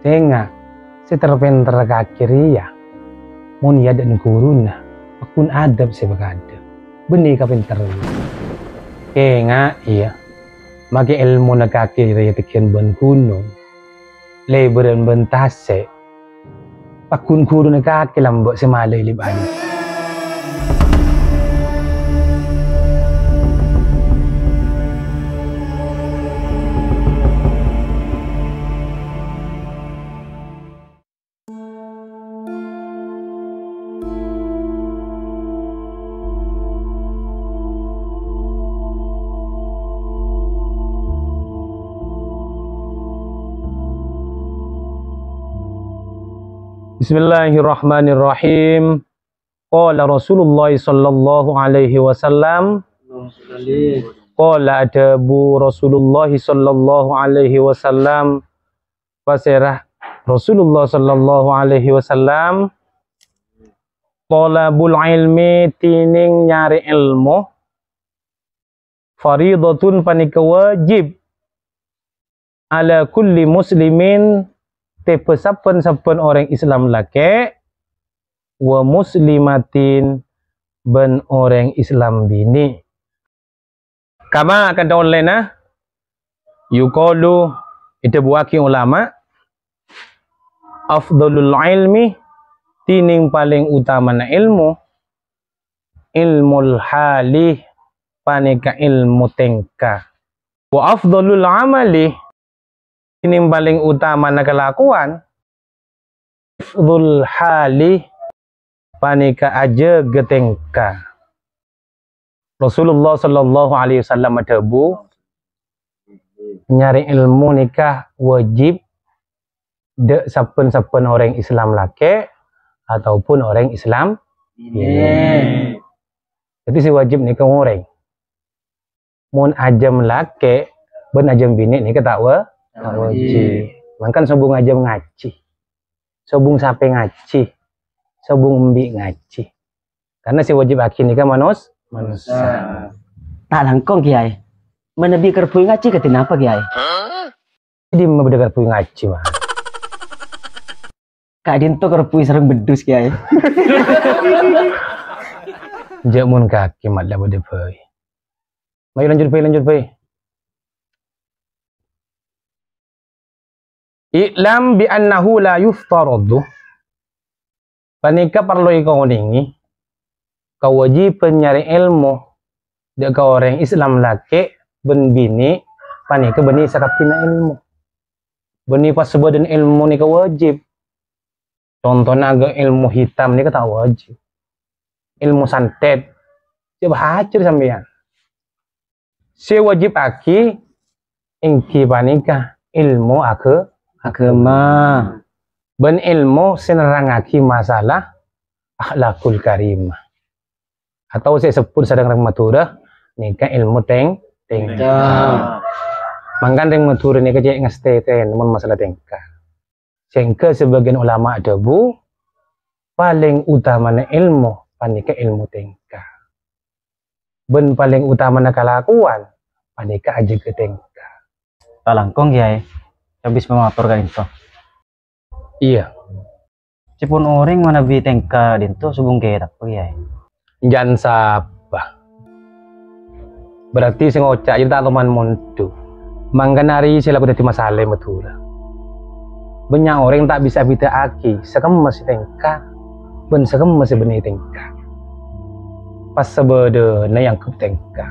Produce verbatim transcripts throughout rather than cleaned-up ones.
Tènga', sè ter-pènter kakè rèya, mon èadhâ'na ghuruna, paggun adhâb sè pakadhâ, bânnè kapènterran. Kènga', iyâ, makè èlmona kakè rèya tèghiyân bân ghunong, lèbârân bân tasè', paggun ghuruna kakè lambâ' sè malaè lèbâna. Bismillahirrahmanirrahim. Qala Rasulullah sallallahu alaihi wasallam. Qala, adhâbu Rasulullah sallallahu alaihi wasallam. Pasèra Rasulullah sallallahu alaihi wasallam, "Thalabul ilmi, dhinèng nyarè èlmo, fariidhatun, panèka wajib, ala kulli muslimin, tèbhâ sabbhân-sabbhân orèng Islam lakè', wa muslimatin, bân orèng Islam binè'." Kama akantha ollèna, yuqalu, èdhâbuwâghi ulama, afdhalul ilmi, dhinèng palèng utamana èlmo, ilmul hali, panèka èlmo tèngka. Wa afdhalul amali, dhinèng palèng utamana kalakowan, hifdzul hali, panèka ajâgâ tèngka. Rasulullah sallallahu alaihi wasallam adhâbu, nyarè èlmo nèka wajib dâ' sabbhân-sabbhân orèng Islam lakè' ataupun orèng Islam binè'. Dhâddhi sè wajib nèka orèng. Mon ajâm lakè' bân ajâm binè' nèka ta' wa-, ta' wajib. Mangkana sobung ajâm ngajhi. Sobung sapè ngajhi. Sobung embi' ngajhi. Karena sè wajib akhi nèka manos-, manossa. Ta' langkong, Kèyaè. Manabi karbhuy ngajhi kadhi napa, Kèyaè? Dimma bâdâ karbhuy ngajhi, mah? Ka'dinto karbhuy sareng beddus, Kèyaè. Jhâ' mon kakè malah bâdâ bhâi. Mayu lanjut bhâi, lanjut bhâi. I'lam bi annahu la yuftaradu. Panèka parlo èkaonèngè kawâjibhân nyarè èlmo dâ' ka orèng Islam lakè' bân binè' panèka bânnè sakabbhiyânna èlmo. Bânnè pasabâdâna èlmo nèka wajib. Contona ghâ' èlmo hitam nèka ta' wajib. Èlmo santet, jhâ' bhâjâr sampèyan. Sè wajib akhi èngghi panèka èlmo agâ-, aghâma. Bân èlmo sè nerrangngaghi masalah akhlakul karimah. Atau sè èsebbhut sareng rèng Madhurâ nèka èlmo tèng-, tèngka. Tèngka. Mangkana rèng Madhurâ nèka cè' ngastètèn mon masalah tèngka. Sehingga sebagian ulama adhâbu, palèng utamana èlmo panèka èlmo tèngka. Bân palèng utamana kalakowan panèka ajâgâ tèngka. Kalangkong, Kèyaè, kabis mamator ka'dinto. Iyâ. Cè' pon orèng manabi tèngka dinto sobung kèra, Kèyaè. Jhân sapa? Berarti sè ngoca' jârèya ta' toman mondhuk. Mangkana arèya sè lako dhâddhi masalah è Madhurâ. Bânnya' orèng ta' bisa abhidhâ'aghi sakemma sè tèngka bân sakemma sè bânnè tèngka. Pas sabâdâna èangghep tèngka.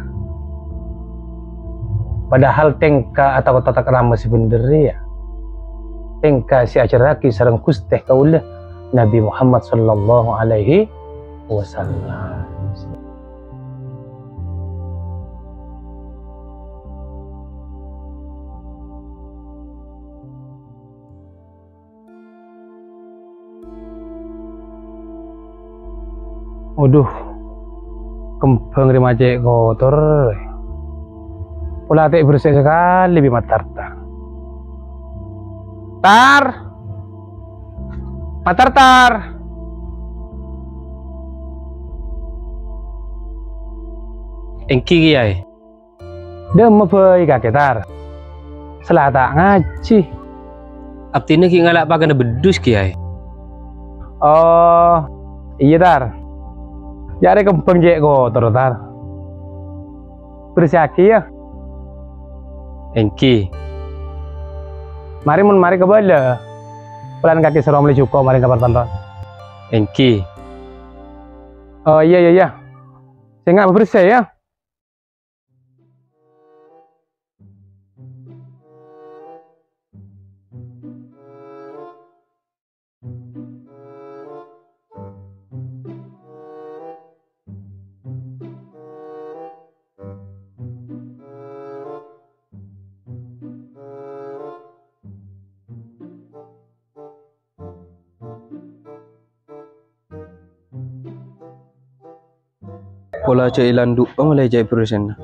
Padahal tèngka atau tata krama sè bhendher rèya tèngka sè èajhârraghi sareng Ghustè kaulâ Nabi Muhammad sallallahu alaihi wasallam. Waduh, kembhâng rèya ma' cè' kotor. Pola ta' bersè sakalè bi' Mat Tartar. Tar! Mat Tartar! Èngghi, Kèyaè. Dâ'emma bhâi kakè, Tar? Sala ta' ngajhi. Abdhina ghi' ngala' pakana beddhus, Kèyaè. Oh, iyâ, Tar. Jâ' arè kembhâng cè' kotor, Tar. Bersèyaghi, yâ. Èngghi. Marè mon marè kabâlâ. Polana kakè soro mellè jhuko' marè ka partanto. Èngghi. Oh, iyâ, iyâ, iyâ. Sènga' bersè, yâ. Pola jâ' èlandu'â molaè jâ' èberressèna.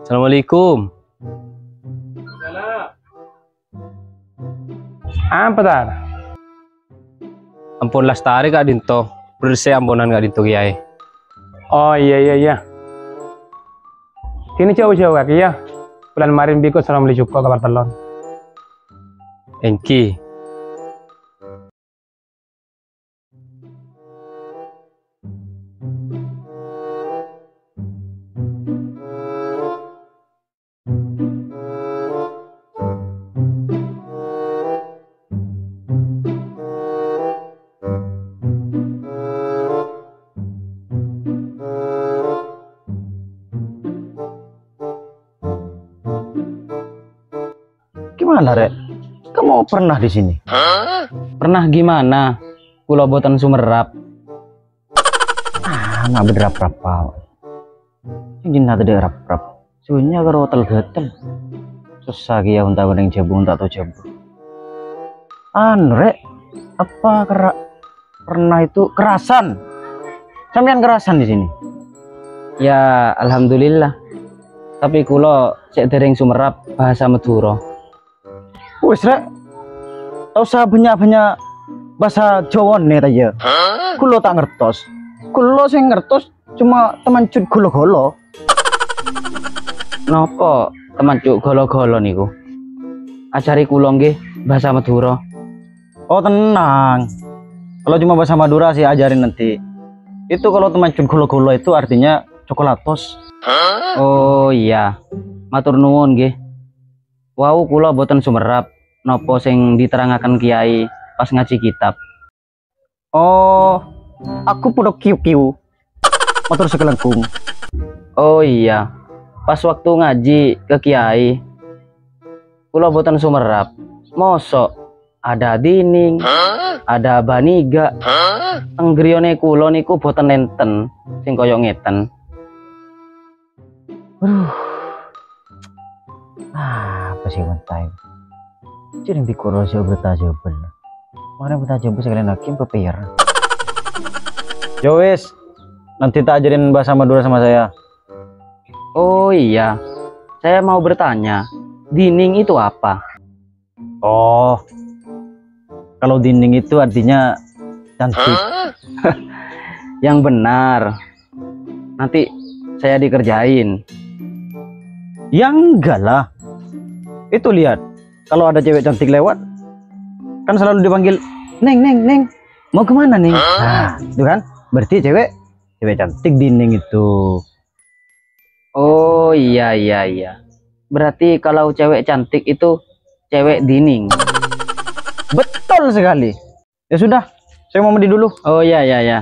Assalamualaikum. Apa, Tar? Ampon lastarè ka'dinto, bersè amponan ka'dinto, Kèyaè. Oh, iyâ, iyâ, iyâ. Kènè jhâu-jhâu kakè, yâ. Polana marèn bi' engko' soro mellè jhuko' ka partellon. Èngghi. Gimana, Rek? Kamu pernah di sini? Pernah gimana? Kula boten sumerrap. Ah, ma' bâdâ rap-rap, Pak. Sing dinna tadâ' rap-rap. Sè bânnya' karo tel-ghâtel. Sossa kèya onta neng jhâbung ta' tao jhâbung. Anu, Rek, apa kera-, pernah itu kerasan? Sampèyan kerasan di sini? Ya, alhamdulillah. Tapè kula cè' dârèng sumerrap bhâsa Madhurâ. Wis, Rek. Ta' osa bânnya'-bânnya' bhâsa Jhâbâna, ta' iyâ? Kula ta' ngertos. Kula sè ngertos coma temanjhut ghâlâ-ghâlâ. Napa temanjhut ghâlâ-ghâlâ niku? Ajhâri kula ngghi bhâsa Madhurâ. Oh, tenang. Kalau cuma bahasa Madura sih ajarin nanti. Itu kalau temanjhut ghâlâ-ghâlâ itu artinya coklatos. Oh iya, matur nuwun ngghi. Wau kula boten sumerrap napa sing diterangaken Kiai pas ngaji kitab. Oh, aku padha kiu-kiu. Matur sakalangkung. Oh iya, pas waktu ngaji ke Kiai, kula boten sumerrap. Mosok ada dhining, ada baniga. Teng griyane kula niku boten nenten sing kaya ngeten. Aduh. Apa sih, one time? Jadi dikoro sih bertajabel. Kemarin bertajabel sekalian lagi, pepeyer. Yo wis, nanti tak ajarin bahasa Madura sama saya. Oh iya, Saya mau bertanya, dhining itu apa? Oh, kalau dhining itu artinya cantik. Yang benar. Nanti saya dikerjain. Ya enggak lah. Itu lihat, kalau ada cewek cantik lewat, kan selalu dipanggil, "Neng, Neng, Neng, mau kemana, Neng?" Nah, itu kan, berarti cewek, cewek cantik dhining itu. Oh, iya, iya, iya. Berarti kalau cewek cantik itu cewek dhining. Betul sekali. Ya sudah, saya mau mandi dulu. Oh, iya, iya, iya.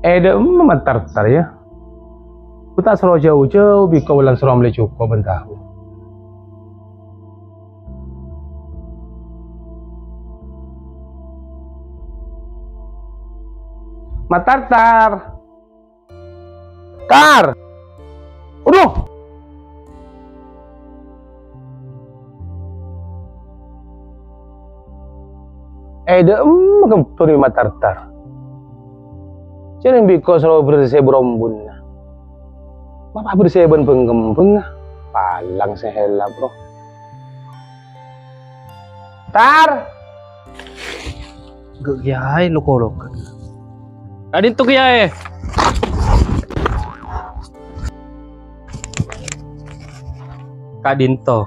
Eh, dâ' emma Mat Tartar, ya. Ghu ta' soro jâu-jâu bi' engko' bulân soro mellè jhuko' bân tahu. Mat Tartar. Tar. Aduh. Eh, dâ' emma kembhâng bi' Mat Tartar. Jhâreng bi' engko' soro bersè brombunna. Mapa bersè bân bâng-kembhângnga? Palang sè hèla, bro. Tar! Ghu' Kèyaè lo-kolokan. Ka'dinto, Kèyaè. Ka'dinto.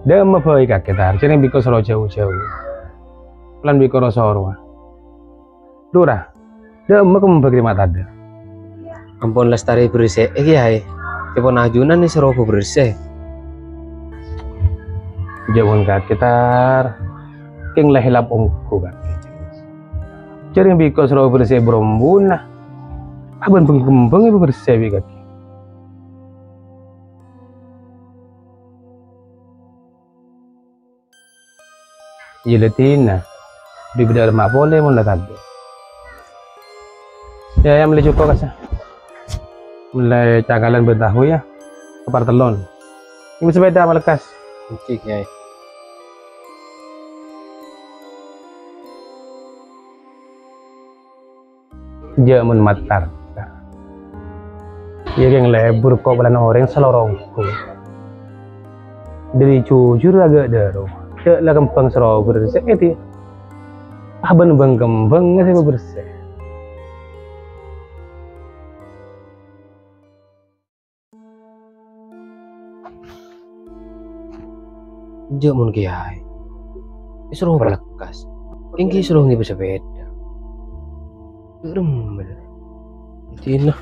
Dâ' emma bhâi kakè, Tar. Jhâreng bi' engko' soro jâu-jâu. Bulân bi' engko' ro-sorowa. Lurah, dâ' emma kembhâng rèya ma' tadâ'. Ampon lastarè bersè'è, Kèyaè. Tèpon ajunan èsoro bersè. Jhâ' mon kakè, Tar. Kèng la hèlap ongghu kakè. Jhâreng bi' engko' soro bersè brombunna. Abân bâng-kembhâng èpabersè bi' kakè. Iyâ, la dinah. Bi' bâdâ remma' polè mon la tadâ'. Yâ, yâ, mellè jhuko', Kas. Mellè cakalan bân tahu, yâ. Ka partellon. Ngèbâ sepèda malekkas. Èngghi, Kèyaè. Jhâ' mon Mat Tartar. Iyâ kèng lebur ko' polana orèng salorongku. Dhâri jujur aghâ' dhâro. Jhâ' la kembhâng soro bersè, èdi. Abân bâng-kembhângnga sè bersè. Enjâ' mon kèyaè. Èsoro malekkas. Èngghi èsoro ngèbâ sapèda. Ghârem bhender. Dina.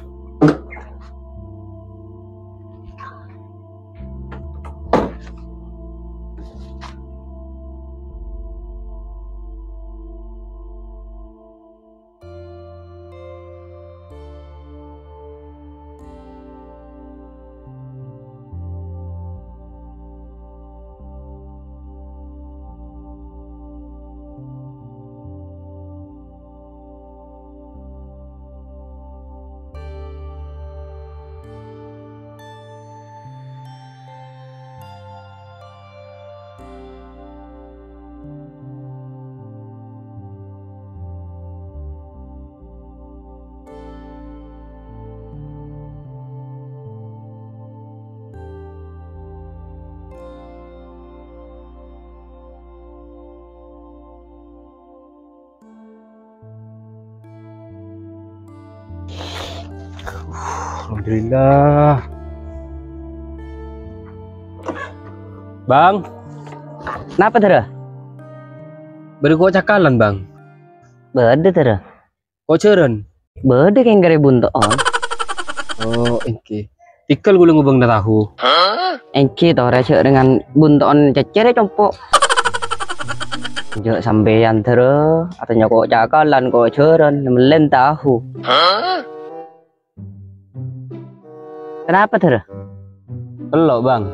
Alhamdulillah. Bang. Napa, Dara? Bâdâ ko' cakalan, Bang. Bâdâ, Dara. Ko' jhârân? Bâdâ kèng karè bunto'on. Oh, èngghi. Tèghâl kaulâ ngobângana tahu. Èngghi, torè jhâ' rèngan bunto'on cècèrè compo'. Jhâ' sampèyan, Dara, atanya ko' cakalan, ko' jhârân, mellèn tahu. Kenapa, Dara? Tello', Bang.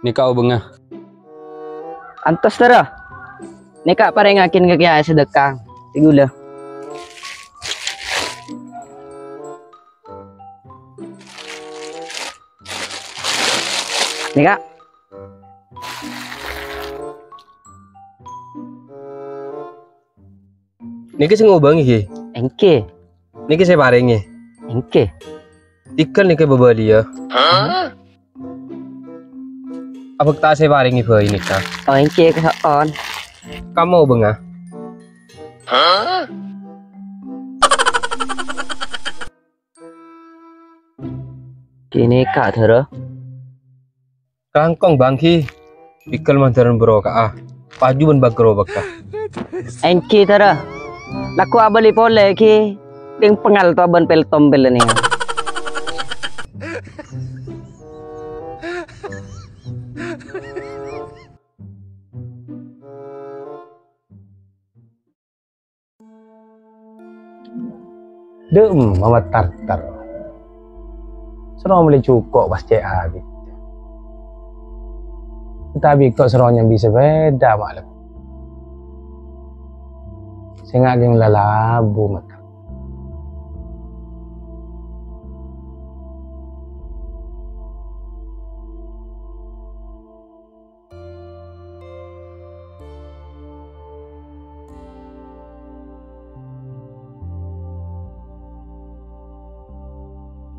Nèka obângnga. Antos, Tara. Nèka parèngaghi ka kèyaè sadhekka. Sè ghulâ. Nèka. Nèka sè ngobângè, ghi? Èngghi. Nèka sè parèngè? Èngghi. Tèghâl nèka bâbâliyâ. Abhâkta sè parèngè bhâi nèka. Oh, èngghi, kaso'on. Kamma obângnga. Kènè, Ka', Dara. Kalangkong, Bang, ghi. Tèghâl mandhârân bârâka'a. Paju bân bâgârâ bâkka. Èngghi, Dara. Lagghu abâli polè, ghi. Tèng pengal to bân pel-tompel nèka. Dâ'emma matartar. Soro mellè jhuko' pas cè' abit. Tapi ko' soro nyambi sepeda malem. Sènga' kèng lalabu matar.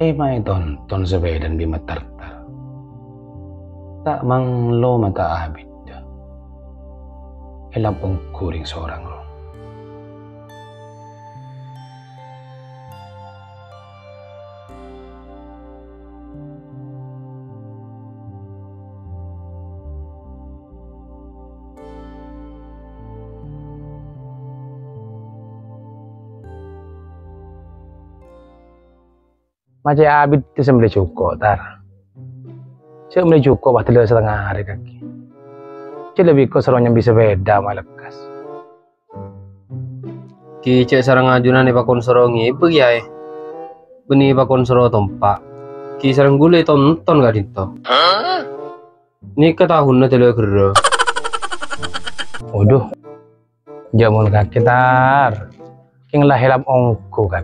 È maè tonton sapèdana bi' matartar. Ta' manglo mata abidda. Èlap ongghu rèng sorang, ro. Ma' cè' abit sè mellè jhuko', Tar. Cè' mellè jhuko' pas tello satengnga arè kakè. Cè' lebbi ko' soro nyambi sepeda malekkas. Ghi cè' sareng ajunan èpakon soro ngibâ, Kèyaè. Bânnè èpakon soro tompa'. Ghi sareng ghulâ ètonton ka'dinto. Nèka tahunna tello ghârrâ. Waduh. Jhâ' mon kakè, Tar. Kèng la èlap ongghu, kan.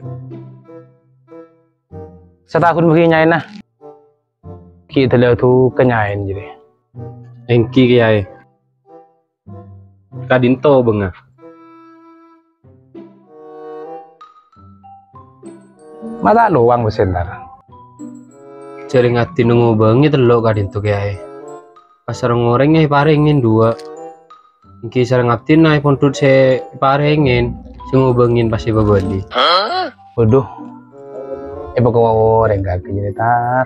Satahun bâgi nyaèna. Ghi' tello duka nyaèna jârèya. Èngghi, Kèyaè. Ka'dinto bângnga. Ma' ta' lowang pèssè, Tar. Jhârèng abdhina ngobângè tello' ka'dinto, Kèyaè. Pas sareng orèngnga èparèngè duwâ'. Èngghi sareng abdhina èpondhut sè èparèngè, sè ngobângè pas èpabâli. Waduh. Èpakowa orèng kakè jârèya, Tar.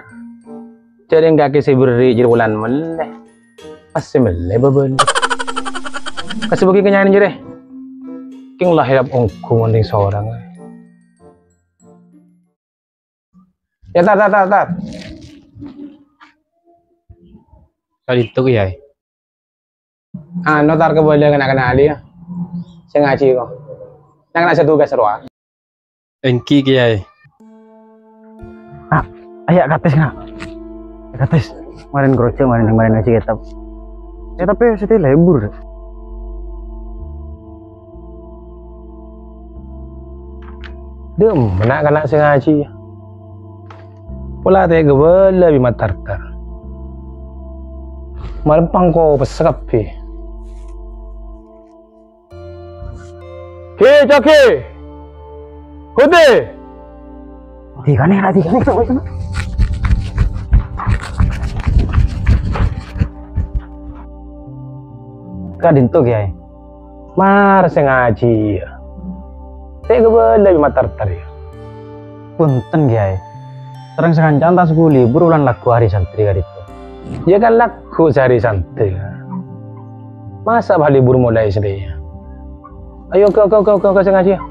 Jhârèng kakè sè berri' jârèya wulan mellè. Pas sè mellè bâbâli. Kasè bâgi ka nyaèna jârèya. Kèng la èlap ongghu mon rèng sorang. Ya, Tar, Tar, Tar, Tar. Ka'dinto, Kèyaè. Anu, Tar, kabâlâ na'-kana' alè, ya. Sè ngajhi, ko'. Na'-kana' sè tugas rowa. Èngghi, Kèyaè. Ah, ayo, kates, Nga'. Kates, marèn kerja, marèn, marèn ngajhi kètab. Eh, tapè satèya lebur. Dâ'emma na'-kana' sè ngajhi. Pola ta' èkabâlâ bi' matartar. Malempang ko' pèssè kabbhi. Ki, Jaki! Hudi! Dikane, ra dikane, Cok. Ka'dinto, Kèyaè. Mar sè ngajhi, ya. Ta' èkabâlâ bi' matartar, ya. Punten, Kèyaè. Sareng sakanca'an ta' senggu libur wulan lagghu hari santri ka'dinto. Ya kan lagghu sehari santri. Masa' bâ' libur molaè sè dhâ' iyâ? Ayo, oke, oke, oke, oke, oke, sè ngajhi, ya.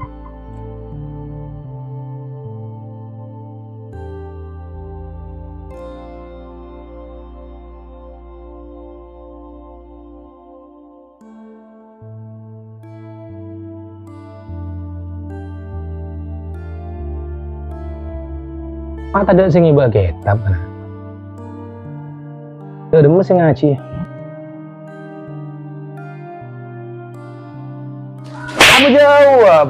Ma' tadâ' sè ngibâ kètab, na. Dâ' dimma sè ngajhi? Apa jawab?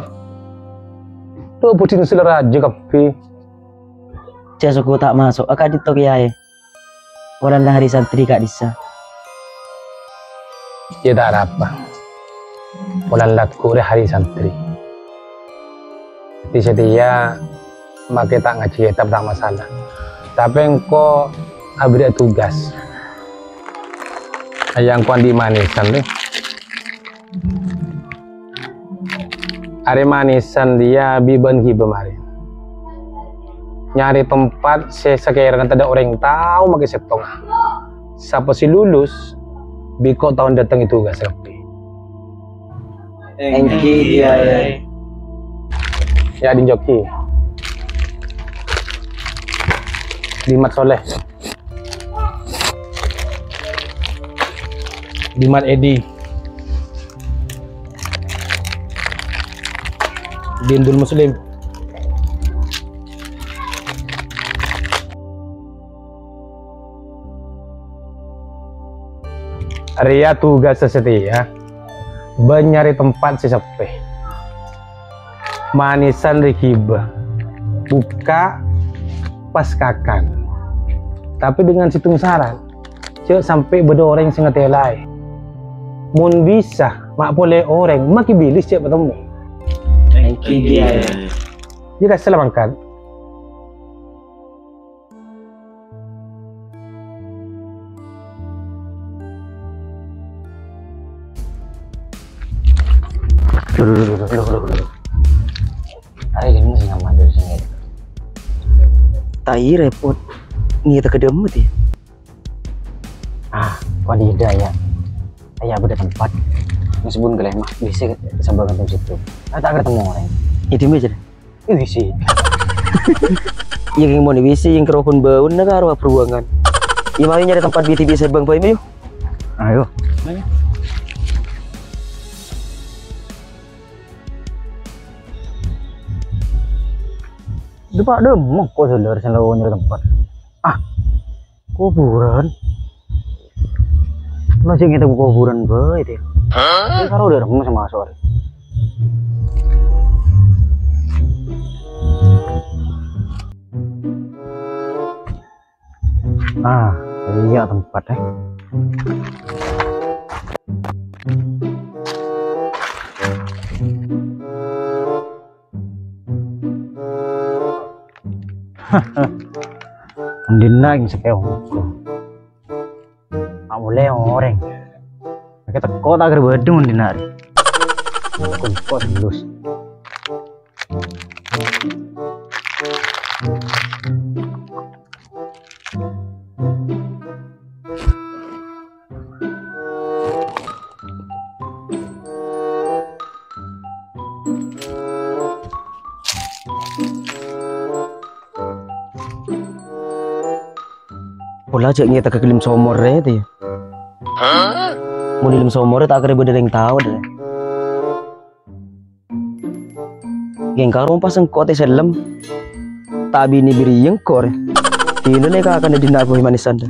Lo' budina sè la rajâ kabbhi. Jhâ' soko ta' maso' a ka'dinto kèyaè. Polana hari santri ka'dissa'. Yâ ta' arapa. Polana lagghu' rè hari santri. Dhâddhi satèya makè ta' ngajhi kètab ta' masalah. Tapè engko' abherri'â tugas. Ayang ko' andi' Manisan, lè. Arè Manisan dhiyâ bi' bân ghibâ marè. Nyarè tempat sè sakèrana tadâ' orèng tao makè sèttonga. Sapa sè lulus, bi' ko' tao dâteng è tugas kabbhi. Èngghi, Kèyaè. Yâ, Din Joki. Dimat Soleh. Dimat Edi. Dindul Muslim. Rèya tugas satèya, bân nyarè tempat sè seppè. Manisan rè ghibâ, bukka' pas kakan. Tapè dengan sèttong sarat, jhâ' sampè' bâdâ orèng sè ngatèlaè. Mon bisa, ma' polè orèng, makè bilis jhâ' patemmo. Èngghi, Kèyaè. Jhâ' kasella mangkat. Duh, duh, duh, duh, duh, duh, duh. Arè dimma sè nyaman dâri sèngko'? Tai rèpot. Ngètè ka dâmma, tè. Ah, kok tidak ya? Ayo, bâdâ tempat. Meskipun kelema, bisa sambil ketemu situ. Ah, tak ketemu orang. Itu aja deh. Wisi. Iyâ, kèng mon wisi, kèng karohon bâuna karo abruwângan. Iyâ, mari nyarè tempat bi-, bi-, sèbâng bhâi, mayu. Ayo. Dâpa' dâmma kok saudara sing lawon nyarè tempat. Ah, Kuburan? Lo jhâ' ngètè kuburan bhâi, tè. Hah? Karo dâremma sè maso' arè. Ah, iyâ tempat, eh. Andi' na' sè èongghâ. Amolè orèng. Makè teko ta' kèra bâdâ andi' na' rè. Engko' terus. Pola jhâ' ngètè ka ghellem somor rè, tè. Mon è ghellem somor rè ta' kèra bâdâ rèng tao, tè. Ghi' karo pas engko' tè sellem. Ta' binè bâriyâ engko' rè. Dinah lè kakana dinna' bhâi manisan, tè.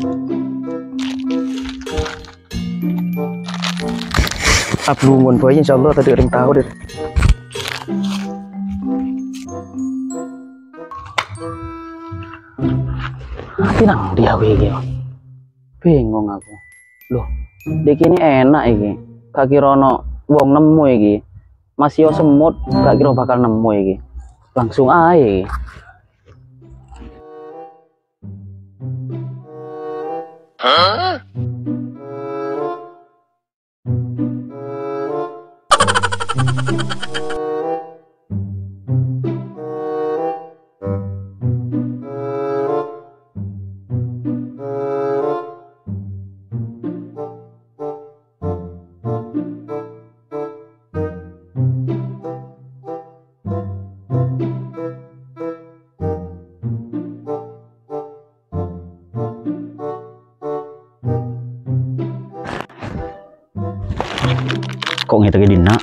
Ablungon bhâi, insyaallah tadâ' rèng tao, dâ. Ati nang dia aku iki, ya? Bingung aku. Loh, dâ' kènè' èna' iki. Ghi' kèra ana wong nemmo iki. Masih semut, ghi' kèra bakal nemmo iki. Langsung aè iki. Ko' ngètè ka dinna'?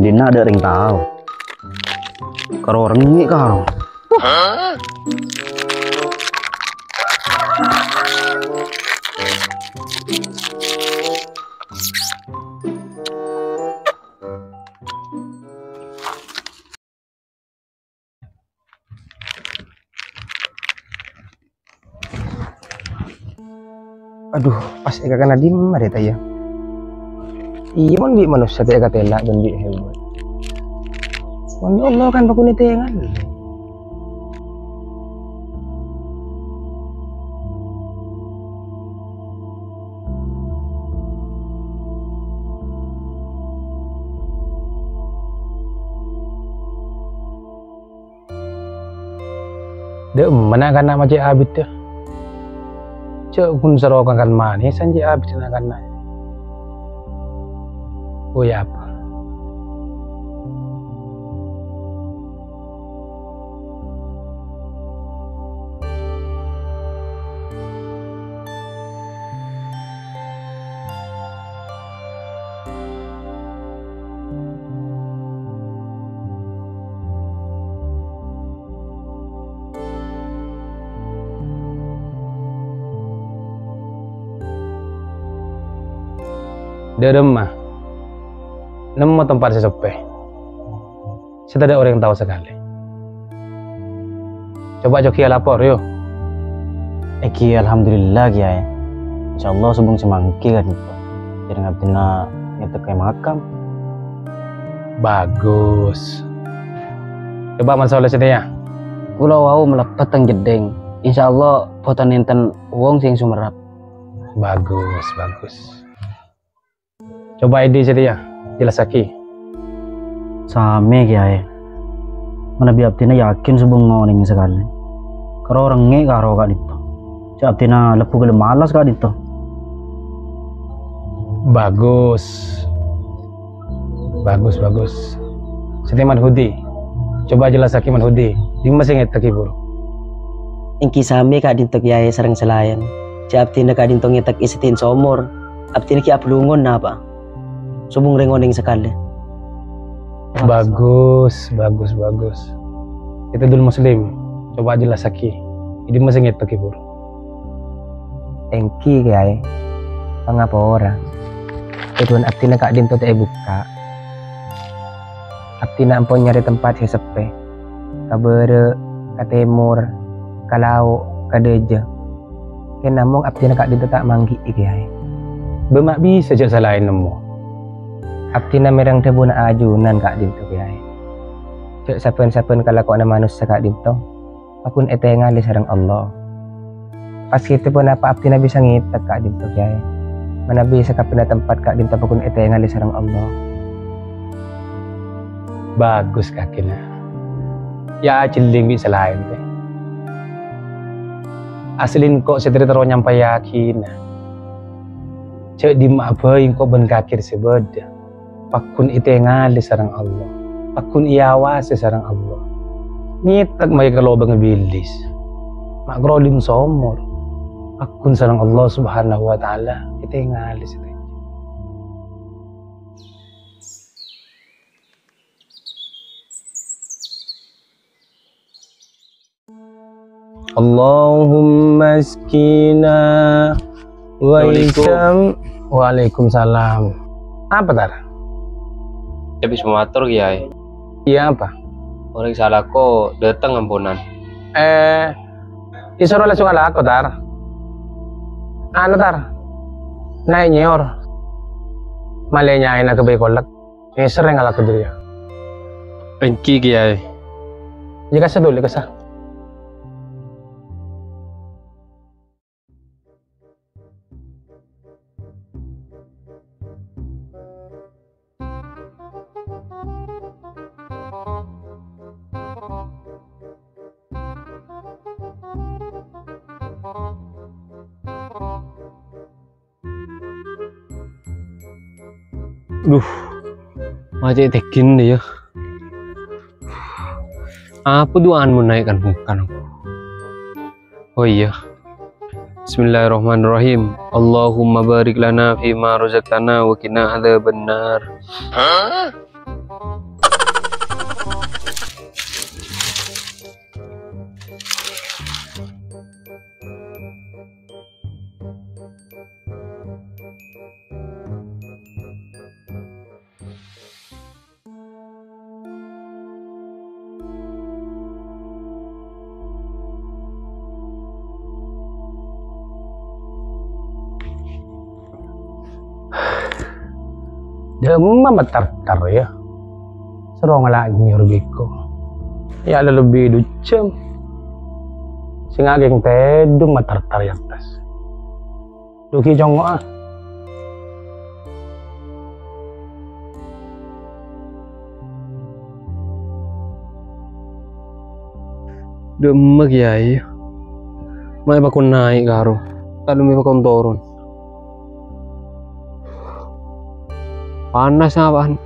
Dinna' tadâ' rèng tao. Karo orèng ngè' karo. Adhu, pas èkakana dimma rèya, ya? Iyâ, mon bi' manossa ta' èkatèla' bân bi' hewan. Mon Allah kan pakon ètengal. Dâ' emma na'-kana' ma' cè' abiddhâ. Jhâ' ghun soro kan manèsan cè' abiddhâ na'-kana'. Oh, ya apa? Dâ' remma nemmo tempat sè seppè, sè tadâ' orèng tao sakalè. Coba Coki alapor, yo. Èngghi, alhamdulillah, Kèyaè. Insyaallah, sobung sè mangghi ka'dinto. Jhâreng abdhina ngètèk ka makam. Bagus. Coba Mat Soleh sènèya. Kaulâ wau malebbhât teng jeddhing. Insyaallah, bhunten nènten wong sè sumerrep. Bagus, bagus. Coba Edi sènèya, jellassaghi. Samè, Kèyaè. Manabi abdhina yakin sobung ngonèng sakalè. Karo rengngè' karo ka'dinto. Jhâ' abdhina lebbu kalem alas ka'dinto. Bagus. Bagus, bagus. Sènèya Mat Hudi. Coba jellassaghi Mat Hudi. Dimma sè ngètèk, buru? Èngghi samè ka'dinto, Kèyaè, sareng sè laèn. Jhâ' abdhina ka'dinto ngètèk è sèdin somor. Abdhina ghi' abâlungon napa? Sobung rèng ngonèng sakalè. Bagus, bagus, bagus. Itu Dul Muslim. Coba jellassaghi. Dimma sè ngètèk, buru? Èngghi, Kèyaè. Pangapora. È dhunnya abdhina ka'dinto ta' èbukka'. Abdhina ampon nyarè tempat sè seppè. Ka bârâ', ka tèmor, ka lao', ka dâjâ. Kèng namong abdhina ka'dinto ta' mangghi'i, Kèyaè. Bâ ma' bisa jhâ' sè laèn nemmo. Abdhina mèreng dhâbuna ajunan ka'dinto, Kèyaè. Jhâ' sabbhân-sabbhân kalakowanna manossa ka'dinto pakon ètengalè sareng Allah. Pas ghâpanèpon apa abdhina bisa ngètèk ka'dinto, Kèyaè. Manabi sakabbhiyânna tempat ka'dinto pakon ètengalè sareng Allah. Bagus, kakèna. Ya, ajhelling bi' sè laèn, tè. Asli engko' sè ter-, terro nyampèyaghina. Jhâ' dimma'a bhâi engko' bân kakè sè bâdâ. Pakon ètengalè sareng Allah. Pakon èawasè sareng Allah. Ngètèk mayu ka lobângnga bilis. Ma' karo lim somor. Pakon sareng Allah Subhanahu wa Ta'ala ètengalè sadhâjâ. Allahumma askina wa Assalamualaikum. Isam. Waalaikumsalam. Apa, Tar? Habis matur, Kiai. Iya, apa? Orèng salako dâteng amponan. Eh, isoro langsung alako, Tar. Anu, Tar. Naè' nyèyor. Malè nyaèna ghâbây kolek. Nèser rèng alako dâri, ya. Èngghi, Kiai. Yâ, kassa dulu, kassa. Duh, macet tekin deh ya. Apa duaan mau naikkan bukan? Oh iya. Bismillahirrahmanirrahim. Allahumma barik lana fima razaqtana wa qina adzabannar. Dâ'emma matartar, yâ. Soro ngala' nyèyor bhiko. Yâ, la lebbi du jhâm. Sènga' ghing tèdung matartar è attas. Du ghi' congo'a. Dâ'emma, Kèyaè? Ma' èpakon naè' karo, ta' dâ' emma èpakon toron. Panas apaan?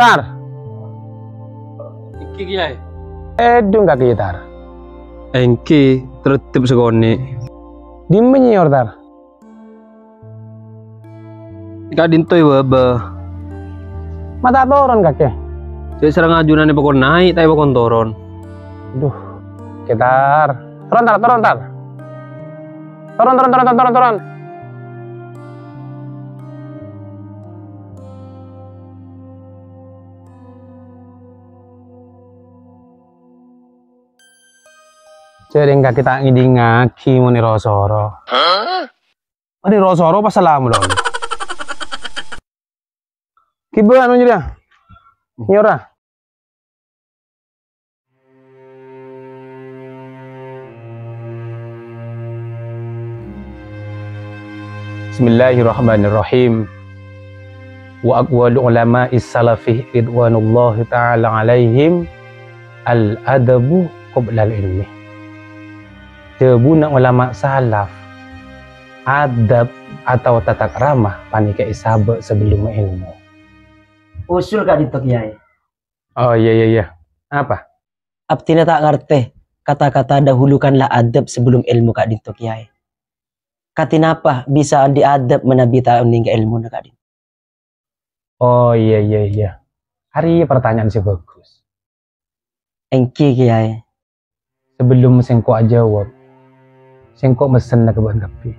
Tar. Èngghi, Kèyaè. Tèdung kakè, Tar. Èngghi, taleddep sakonè'. Dimma nyèyor, Tar? Ka'dinto è bâbâ. Ma' ta' toron kakè? Cè' sareng ajunan èpakon naè', ta' èpakon toron. Duh, Kè, Tar. Toron, Tar, toron, Tar. Toron, toron, toron, toron, toron, toron. Jhârèng kakè ta' ngèdingaghi mon èro-soro. Mon èro-soro pas salam, lho. Ghibâ anu jârèya. Nyèyor, a. Bismillahirrahmanirrahim. Wa aqwalu ulama'is salafi ridwanullahi ta'ala alaihim, "Al-adabu qoblal ilmi." Dhâbuna ulama salaf, adab atabâ tatakrama panèka èsabâ' sabellumma èlmo. Usul ka'dinto, Kèyaè. Oh, iyâ, iyâ, iyâ. Apa? Abdhina ta' ngartè kata-kata "dahulukanlah adab sebelum ilmu" ka'dinto, Kèyaè. Kadhi napa bisa andi' adab manabi ta' onèng ka èlmona ka'dinto? Oh, iyâ, iyâ, iyâ. Arèya partanyaan sè bhâghus. Èngghi, Kèyaè. Sabellumma sèngko' ajâwâb, sèngko' messenna ka bâ'na kabbhi.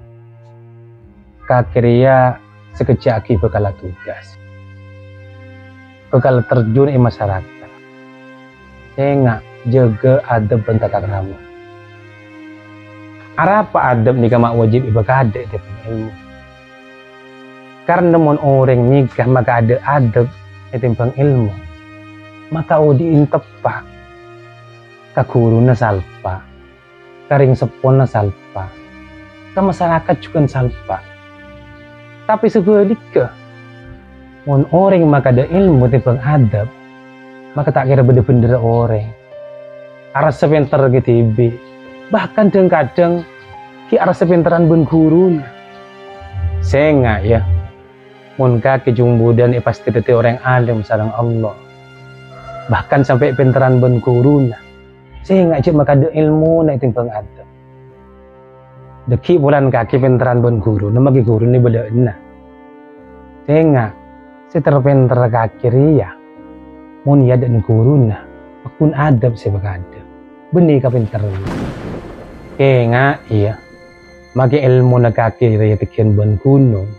Kakè rèya sakejjhâ' aghi' bhâkal atugas. Bhâkal terjun è masarakat. Sènga' jâgâ adab bân tatakrama. Arapa adab nèka ma' wâjib èpakadâ' è dâlem èlmo. Karna mon orèng nèka makadâ' adab ètèmbhâng èlmo, maka odi'in teppa'. Ka ghuruna salpa', ka rèng seppona salpa', ka masarakat jhughân salpa'. Tapè sabhâligghâ, mon orèng makadâ' èlmo tèmbhâng adab, maka ta' kèra bâdâ bhendherra orèng. Arassa pènter ghi' dhibi', bahkan dhâng-kadhâng ghi' arassa pènterran bân ghuruna. Sènga', yâ, mon kakè jhung budhân èpastè dhâddhi orèng alèm sareng Allah, bahkan sampè' pènterran bân ghuruna, sènga' jhâ' makadâ' èlmona ètèmbhâng adab. Dhâggi' polana kakè pènterran bân ghuruna, maghi ghuruna bâlâ'âna. Sènga' sè terpènterra kakè rèya, mon è adâ'na ghuruna, pagghun adab sè makadâ', bânnè kapènterranna. Kènga', iyâ, maghi èlmona kakè rèya tèngghiyan bân ghunong,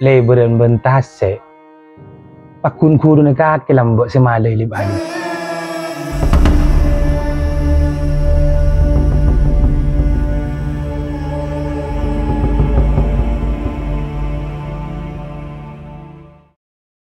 lèbârân bân tasè', pagghun ghuruna kakè lambâ' sè malè lèbâna.